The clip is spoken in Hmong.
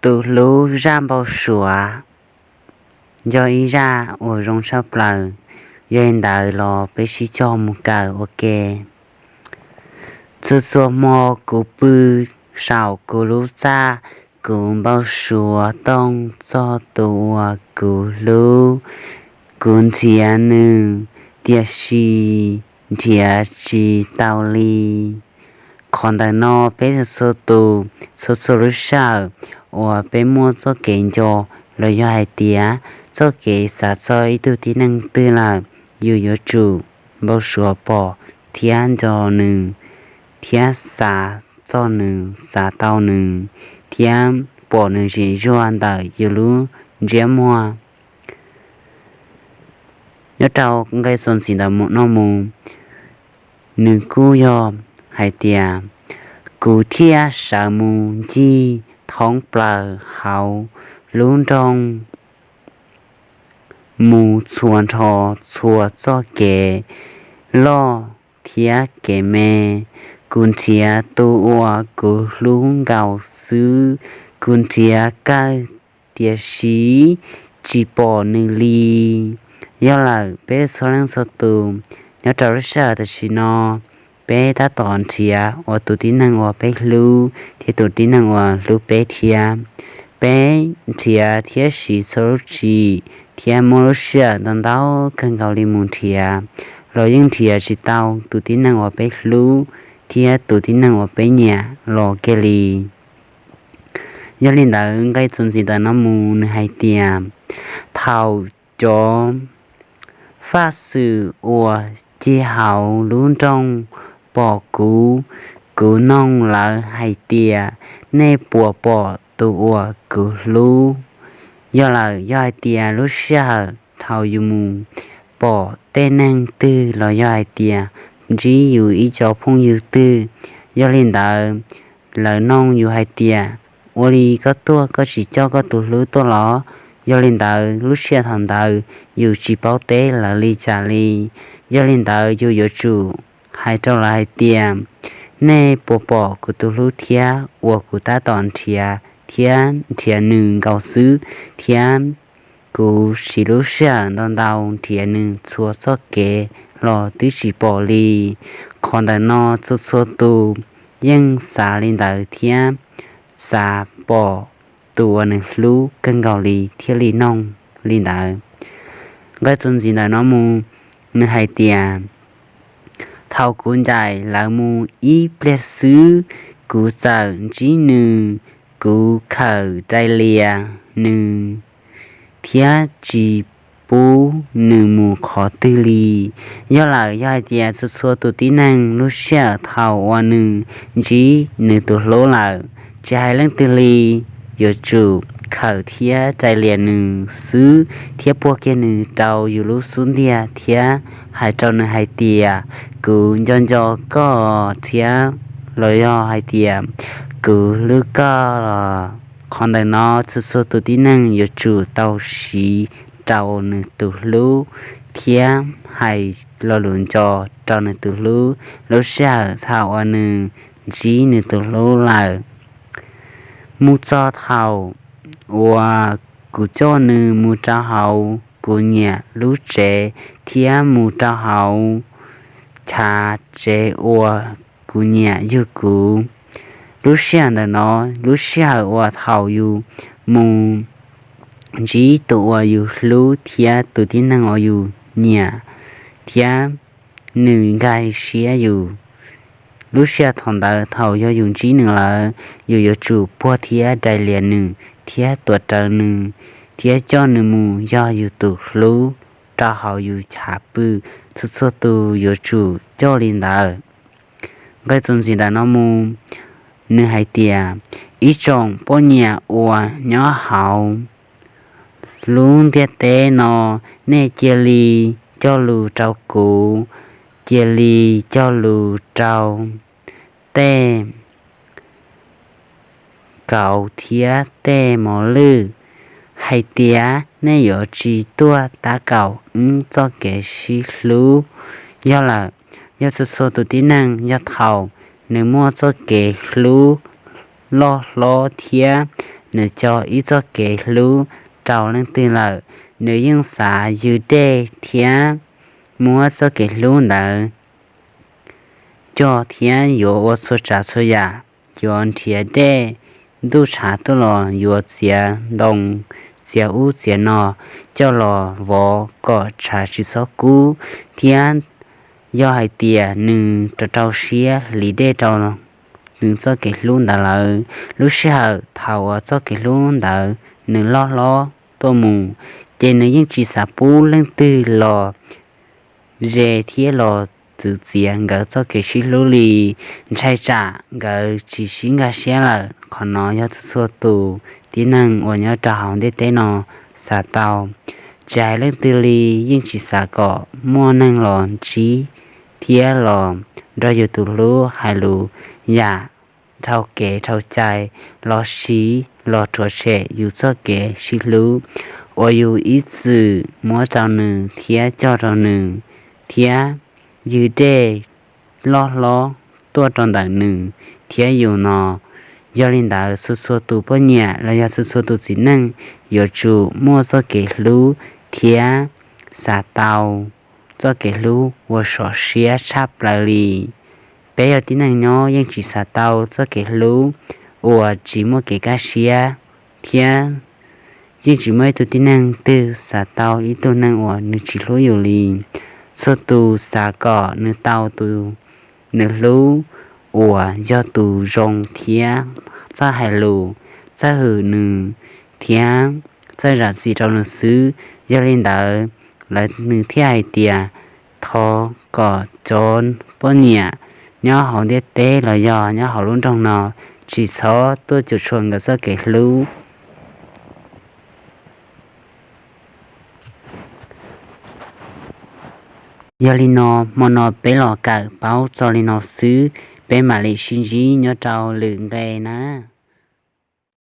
tus hlub zaj npau suav yog ib zaj uas zoo tshaj plaws. Yog li ntawd los peb sib cog mus kawm ua ke. Txhua txhua hmo kuv pw saum kuv lub txaj, kuv npau suav tooj txog tus uas kuv hlub. Kuv nrhiav nws, tiam sis nrhiav tsis tau li. Qhov ntawm no peb txhua txhua tus, txhua txhua lub sij hawm uas peb muaj txoj kev nco los yog hais tias txoj kev xav txog ib tug tib neeg twg lawm, yus yuav tsum npau suav pom thiab nco nws, thiab xav txog nws, xav tau nws, thiab pom nws zim zuag ntawm yus lub ntsiab muag. Nyob rau nqe txuas ntxiv ntawm no mus, nws kuj yog hais tias, kuv thiaj sawv mus ncig thoob plaws hauv lub nroog, mus txhua nrho txhua txoj kev loj thiab kev me. Kuv nrhiav tus uas kuv hlub nkaus xwb, kuv nrhiav kawg tiam sis tsis pom nws li. Yog lawm peb txhua leej txhua tus, nyob rau lub sij hawm tam sim no, peb tab tom nrhiav ua tus tib neeg uas peb hlub thiab tus tib neeg uas hlub peb thiab. Peb nrhiav thiab siv txhua lub tsib thiab muaj lub sij hawm ntau ntau kawg nkaus li mus nrhiav, los yeej nrhiav tsis tau tus tib neeg uas peb hlub thiab tus tib neeg uas peb nyiam los kiag li. Yog li ntawd nqe txuas ntxiv ntawm no mus nws hais tias, thaum cov faj xwm uas ci hauv lub nroog pom kuv, kuv noog lawv hais tias, nej puas pom tus uas kuv hlub? Yog lawm yog hais tias lub sij hawm thaum yus mus pom tej neeg twg los yog hais tias ntsib yus ib co phooj ywg twg, yog li ntawd lawv noog yus hais tias, ua li koj tuaj koj tsis coj koj tus hlub tuaj los? Yog li ntawd lub sij hawm thaum ntawd yus tsis paub teb lawv li cas li. Yog li ntawd yus yuav tsum hais rau lawv hais tias, nej puas pom kuv tus hlub thiab uas kuv tab tom nrhiav thiab nrhiav nws nkaus xwb, thiab kuv siv lub sij hawm ntau ntau nrhiav nws txhua txoj kev los twb tsis pom li. Qhov ntawm no txhua txhua tus yeej xav li ntawd thiab xav pom tus uas nws hlub kawg nkaus li thiaj li noog li ntawd. Nqe txuas ntxiv ntawm no mus, nws hais tias, thaum kuv ncaim lawv mus ib pliag xwb, kuv txawm ntsib nws, kuv khawm dai lias nws thiab tsis pub nws mus qhov twg li. Yog lawm yog hais tias txhua txhua tus tib neeg lub sij hawm thaum uas nws ntsib nws tus hlub lawm, tsis hais leej twg li, yuav tsum khawm thiab dai lias nws xwb thiab puag kiag nws rau yus lub xub ntiag thiab hais rau nws hais tias, kuv nco nco koj thiab los yog hais tias, kuv hlub koj los. Qhov ntawm no txhua txhua tus tib neeg yuav tsum tau siv rau nws tus hlub thiab hais lo lus nco rau nws tus hlub lub sij hawm thaum uas nws ntsib nws tus hlub lawm. Mus txog thaum uas kuv coj nws mus rau hauv kuv niam lub tsev thiab mus rau hauv chav tsev uas kuv niam yug kuv. Lub sij hawm ntawm no, lub sij hawm uas thaum yus mus ntsib tus uas yus hlub thiab tus tib neeg uas yus nyiam thiab nws nkag siab yus, lub sij hawm thaum ntawd thaum yog yus ntsib nws lawm, yus yuav tsum puag thiab dai lias nws thiab tuav rawv nws thiab coj nws mus yog yus tus hlub rau hauv yus chav pw. Txhua txhua tus yuav tsum coj li ntawd. Nqe txuas ntxiv ntawm no mus, nws hais tias, ib tsoom poj niam uas nyob hauv lub ntiaj teb no, nej cia li cog lus rau kuv, cia li cog lus rau tej kauv thiab tej mos lwj hais tias nej yuav tsis tuaj tab kaum wb txoj kev sib hlub. Yog lawm, yog txhua txhua tus tib neeg yog thaum nws muaj txoj kev hlub loj hlob thiab nws cog ib txoj kev hlub rau leej twg lawm, nws yeej xav ywg dej thiab muab txoj kev hlub ntawd cog thiab yuav ua txhua tsav txhua yam, yuav nrhiav dej ntuj tshav tuaj los yuav txiav ntoo, txiav ub txiav no coj los vov kom tshav tsis txhob kub, thiab yog hais tias nws rau rau siab hliv dej rau nws txoj kev hlub ntawd lawm, lub sij hawm thaum uas txoj kev hlub ntawd nws loj hlob tuaj mus, ces nws yeej tsis xav pub leej twg los ze thiab los txwv txiav nkawd txoj kev sib hlub li. Ntshai tsam nkawd tsis sib nkag siab lawm. Qhov no yog txhua txhua tus tib neeg uas nyob rau hauv ntiaj teb no xav tau. Tsis hais leej twg li yeej tsis xav kom muaj neeg los ntsib thiab los nrog yus tus hlub hais lus yam dhau kev dhau cai los siv los rhuav tshem yus txoj kev sib hlub uas yus ib txwm muab rau nws thiab cog rau nws thiab ywg dej loj hlob tuaj rau ntawm nws thiab yus no. Yog li ntawd txhua txhua tus poj niam los yog txhua txhua tus txiv neej yuav tsum muaj txoj kev hlub thiab xav tau txoj kev hlub uas sov siab tshaj plaws li. Peb yog tib neeg nyob yeej tsis xav tau txoj kev hlub uas tsis muaj kev kaj siab, thiab yeej tsis muaj ib tug tib neeg twg xav tau ib tug neeg uas nws tsis hlub yus li. Txhua tus xav kom nws tau tus nws hlub uas yog tus zoo thiab txawj hais lus, txawj hwm nws thiab txawj zam txim rau nws xwb. Yog li ntawd, lawv nws thiaj hais tias thov kom cov poj niam nyob hauv ntiaj teb los yog nyob hauv lub nroog no tsis txhob tuaj cuam tshuam nkawd txoj kev hlub. Yog li no, hmo no peb los kawm paub txog li no xwb, peb mam li sib ntsib nyob rau lwm nqe na.